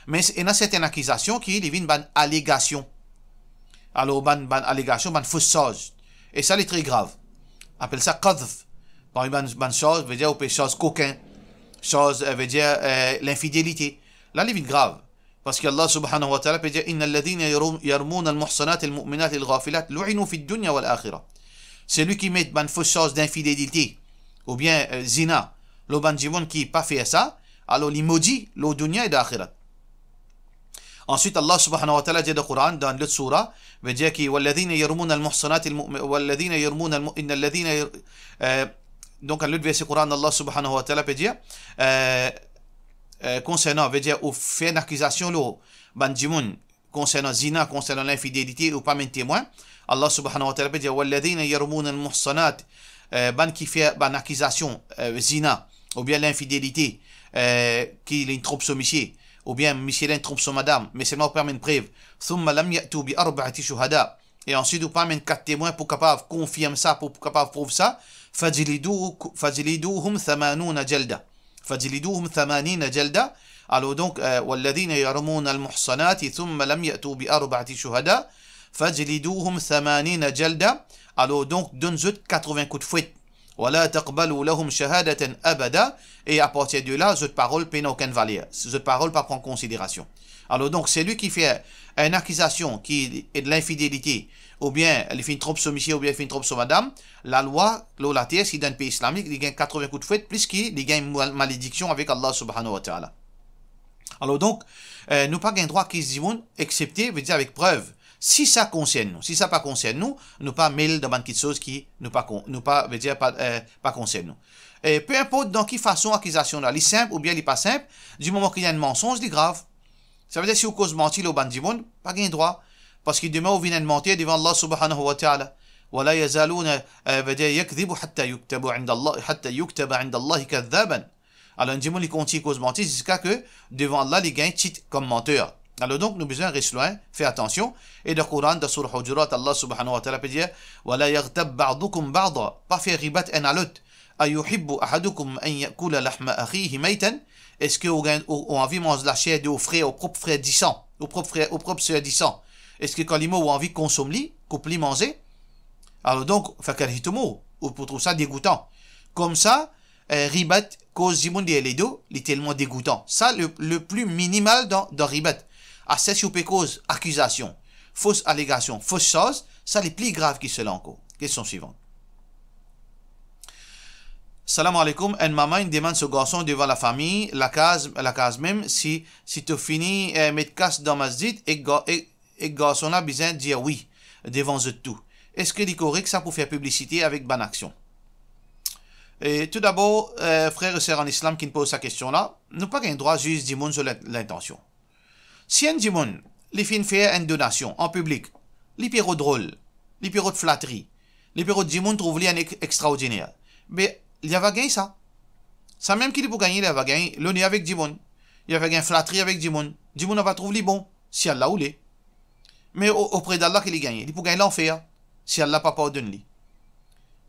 Me s-, ena sertenn akizasion ki li vinn bann alegasion. Alor, bann, bann alegasion, bann fos sarz. E sa, li tre grav. Apel sa qadhf. Parmi bann, bann sarz, vedir ou pe sarz kokin, sarz, eh, vedir, eh, linfidelite. La, li vinn grav. Parski Allah subhanahu wa ta'ala pe dir, "Innal ladhina yarum-, yarmuna al-muhsanati al-mu'minati al-ghafilat lu'inu fid dunya wal akhirah." Selwi ki met bann fos sarz dinfidelite oubien, eh, zina, lor bann dimoun ki pa fer sa, alor li modi lor dunya e dan axirat. Answit, Allah subhanahu wa ta'ala dir dan Koran, dan lot soura, vedir ki, "Walladhina yarmuna al-muhsanati al-mu'mi-, walladhina yarmuna al-mu-, innal ladhina yar-," eh, donk, enn lot verse Koran, Allah subhanahu wa ta'ala pe dir, eh, eh, konsernan, vedir ou fer enn akizasion lor bann dimoun konsernan zina, konsernan linfidelite, ou pa amenn temwin, Allah subhanahu wa ta'ala pe dir, "Walladhina yarmuna al-muhsanat," eh, bann ki fer bann akizasion, eh, zina, oubien linfidelite, eh, ki li tronp so misie, oubien misie la inn tronp so madam, me selman ou pa amenn prev, "thumma lam ya'tu bi arba'ati shuhada," e answit ou pa amenn kat temwin pou kapav konfirm sa, pou, pou kapav prouv sa, "fajlidu-, fajliduhum thamanina jalda." "Fajliduhum thamanina jalda." Alor donk, eh, "Walladhina yarmuna al-muhsanati thumma lam ya'tu bi arba'ati shuhada, fajliduhum thamanina jalda." Alor donk, donn zot katrevin kout fwet. "Wala taqbalu lahum shahadatan abada." E apartir de la, zot parol pena okenn valer. Zot parol pa pran konsiderasion. Alor donk, selwi ki fer enn akizasion ki e de linfidelite, oubien li finn tronp so misie, oubien li finn tronp so madam, lalwa lor later, si dan pei islamik, li gagn katrevin kout fwet, plis ki li gagn mal-, malediksion avek Allah subhanahu wa ta'ala. Alor donk, eh, nou pa gagn drwa akiz dimoun, exsepte, vedir avek prev. Si sa konsern nou, si sa pa konsern nou, nou pa mel dan bann kitsoz ki nou pa kon-, nou pa, vedir pa, eh, pa konsern nou. E pe inport dan ki fason akizasion la, li sinp oubien li pa sinp, di moman ki li enn mansonz, li grav. Savedir si ou koz manti lor bann dimoun, pa gagn drwa. Parski demin ou vinn enn manter devan Allah subhanahu wa ta'ala. Wala yazaluna, eh, vedir yakdhibu hatta yuktabu inda Allah, hatta yuktaba inda Allahi kadhaban. Alor, enn dimoun li kontign koz manti ziska ke devan Allah li gagn tit kom manter. Alor donk, nou bizin res lwin, fer atansion. E dan Koran, dan Sourah Hujurat, Allah subhanahu wa ta'ala pe dir, "Wala yaghtab ba'dukum ba'da." Pa fer ghibat enn a lot. "Ayuhibbu ahadukum an ya'kula lahma akhihi maytan?" Eski ou gagn, ou, ou anvi manz laser de ou frer, ou prop frer disan, ou prop frer, ou prop ser disan? Eski kan li mor ou anvi konsom li, koup li manze? Alor donk, fakarihtumuh, ou pou trouv sa degoutan. Koumsa, eh, ghibat, koz dimoun deryer ledo, li telman degoutan. Sa, le, le pli minimal dan, dan ghibat. Aster si ou pe koz akizasion, fos alegasion, fos sarz, sa li pli grav ki sela ankor. Kestion swivan. Salam aleykoum, enn mama inn demann so garson devan lafami, lakaz, lakaz mem, si, si to fini, eh, met kas dan masjid, ek ga-, ek, ek garson la bizin dir wi devan zot tou. Eski li korek sa pou fer piblisite avek bann aksion? E toudabor, eh, frer e ser an islam ki'nn poz sa kestion la, nou pa gagn drwa ziz dimoun so lin-, lintansion. Si enn dimoun, li finn fer enn donasion an piblik, li pe rod drol, li pe rod flatri, li pe rod dimoun trouv li enn ek-, extraordiner, be, li ava gagn sa. Samem ki li pou gagne, li ava gagn loner avek dimoun, li ava gagn flatri avek dimoun, dimoun ava trouv li bon, si Allah oule. Me o-, opre d'Allah ki li gagne, li pou gagn lanfer, si Allah pa pardonn li.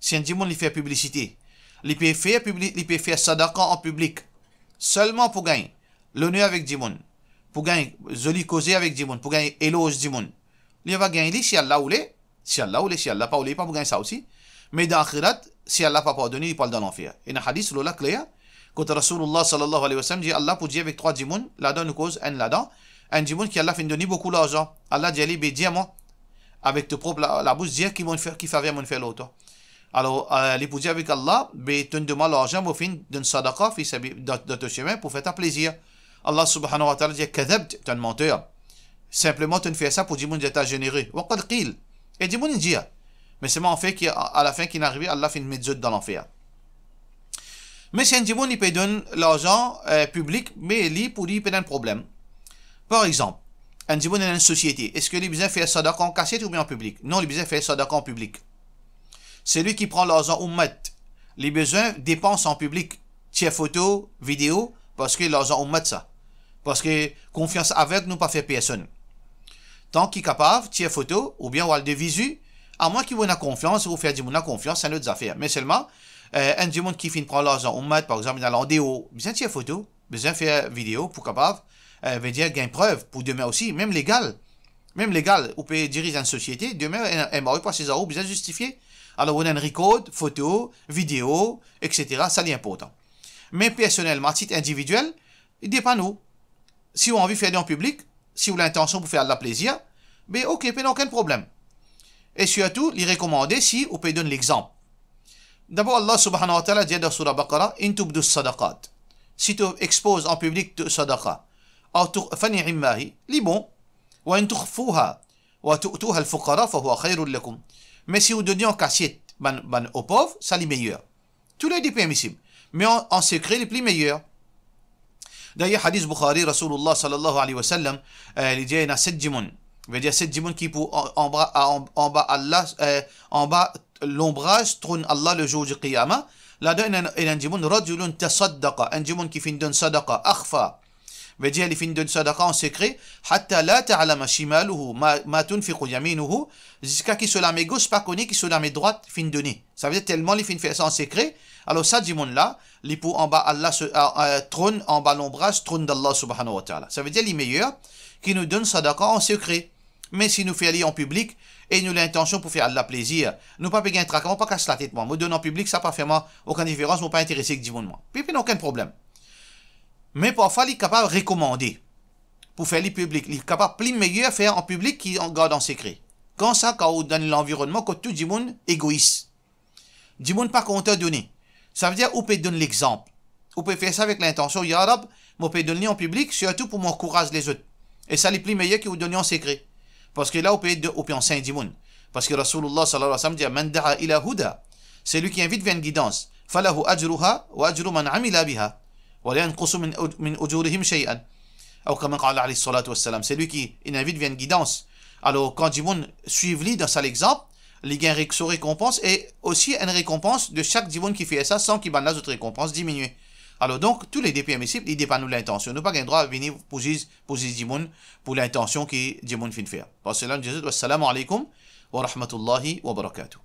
Si enn dimoun li fer piblisite, li pe fer pibli-, li pe fer sadaka an piblik, selman pou gagn loner avek dimoun, pou gagn zoli koze avek dimoun, pou gagn eloz dimoun, li ava gagn li si Allah oule, si Allah oule, si Allah pa oule, li pa pou gagn sa osi. Me dan axirat, si Allah pa pardonn li, li pou al dan lanfer. Ena hadis lor la kler, kot Rasoulullah sallallahu alayhi wa sallam dir, Allah pou dir avek trwa dimoun, ladan nou koz enn ladan, enn dimoun ki Allah finn donn li boukou larzan. Allah dir li, be dir mwa, avek to prop la-, labous, dir ki mo'nn fer, ki faver mo'nn fer lor twa. Alor, eh, li pou dir avek Allah, be tonn donn mwa larzan, mo finn donn sadaka, fi sabi-, dan, dan to semin, pou fer twa plezir. Allah subhanahu wa ta'ala dir, kadhabt, to enn manter. Sinpleman, to'nn fer sa pou dimoun dir twa zenere. Wa qad qil. E dimoun inn dir. Me selman anfet ki, a, alafin ki'nn arive, Allah finn met zot dan lanfer. Me si enn dimoun li pe donn larzan, eh, piblik, me li, pou li, pena problem. Par exanp, enn dimoun ena enn sosiete, eski li bizin fer sadaka an kasiet oubien an piblik? Non, li bizin fer sadaka an piblik. Selwi ki pran larzan oumat, li bizin depans an piblik, tir foto, video, parski larzan oumat sa. Parski konfians aveg nou pa fer personn. Tan ki kapav, tir foto, oubien ou al de vizi, amwin ki ou ena konfians, ou fer dimoun la konfians, se enn lot zafer. Me selman, eh, enn dimoun ki finn pran larzan oumat, par exanp, inn al andeor, bizin tir foto, bizin fer video pou kapav, eh, vedir gagn prev pou demin osi, mem legal. Mem legal, ou pe diriz enn sosiete, demin enn, enn mari pou asiz ar ou, bizin zistifie. Alor, ou ena enn rikord, foto, video, et cetera, sa li inportan. Me personelman, a tit individiel, li depann ou. Si ou anvi fer li an piblik, si ou lintansion pou fer Allah plezir, be ok, pena okenn problem. E sirtou, li rekomande si ou pe donn lexanp. Dabor, Allah subhanahu wa ta'ala dir dan Sourah Baqarah, "In tubdu sadaqat." Si to expoz an piblik to sadaka, aw tu-, fa ni'ma hi, li bon. "Wa in tukhfuha wa tu'tuha al-fuqara fa huwa khayrun lakum." Me si ou donn li an kasiet bann, bann opov, sa li meyer. Toulede permisib. Me an, an sekre, li pli meyer. Dayer, hadis Bukhari, Rasoulullah sallallahu alayhi wa sallam, eh, li dir, ena set dimoun. Vedir set dimoun ki pou an-, anba, an-, anba Allah, eh, anba lonbraz tronn Allah le zour di Qiyama. Ladan ena, ena enn dimoun, rajulun tasaddaqa, enn dimoun ki finn donn sadaka, akhfa. Vedir li finn donn sadaka an sekre, hatta la ta'lama shimaluhu ma, ma tunfiqu yaminuhu, ziska ki so lame gos pa kone ki so lame drwat finn done. Savedir telman li finn fer sa an sekre, alor sa dimoun la, li pou anba Allah so, a, a, tronn, anba lonbraz tronn d'Allah subhanahu wa ta'ala. Savedir li meyer ki nou donn sadaka an sekre. Me si nou fer li an piblik e nou lintansion pou fer Allah plezir, nou pa pe gagn traka, mo pa kas latet mwa. Mo donn an piblik, sa pa fer mwa okenn diferans, mo pa interese ek dimoun mwa. Pe, pena okenn problem. Me parfwa li kapav rekomande pou fer li piblik. Li kapav pli meyer fer an piblik ki an gard an sekre. Kan sa, kan ou dan lanvironnman kot tou dimoun egois. Dimoun pa kontan done. Savedir ou pe donn lexanp. Ou pe fer sa avek lintansion, ya Rab, mo pe donn li an piblik, sirtou pou mo ankouraz lezot. E sa li pli meyer ki ou donn li an sekre. Parski la ou pe do-, ou pe ansegn dimoun. Parski Rasoulullah sallallahu alayhi wa sallam dir, "Man da'a ila huda", selwi ki invit ver enn gidans, "falahu ajruha wa ajru man amila biha, wa la yanqusu min uj-, min ujurihim shay'an." Aw kama qala alayhi salatu wassalam, selwi ki inn invit ver enn gidans, Alor, kan dimoun swiv li dan sa lexanp, li gagn re-, so rekonpans e osi enn rekonpans de sak dimoun ki fer sa san ki bannla zot rekonpans diminie. Alor donk, toulede permisib, li depann nou lintansion. Nou pa gagn drwa vini pou ziz, pou ziz dimoun pou lintansion ki dimoun finn fer. Par sela, nou dir zot, wassalamu alaikum wa rahmatullahi wa barakatuh.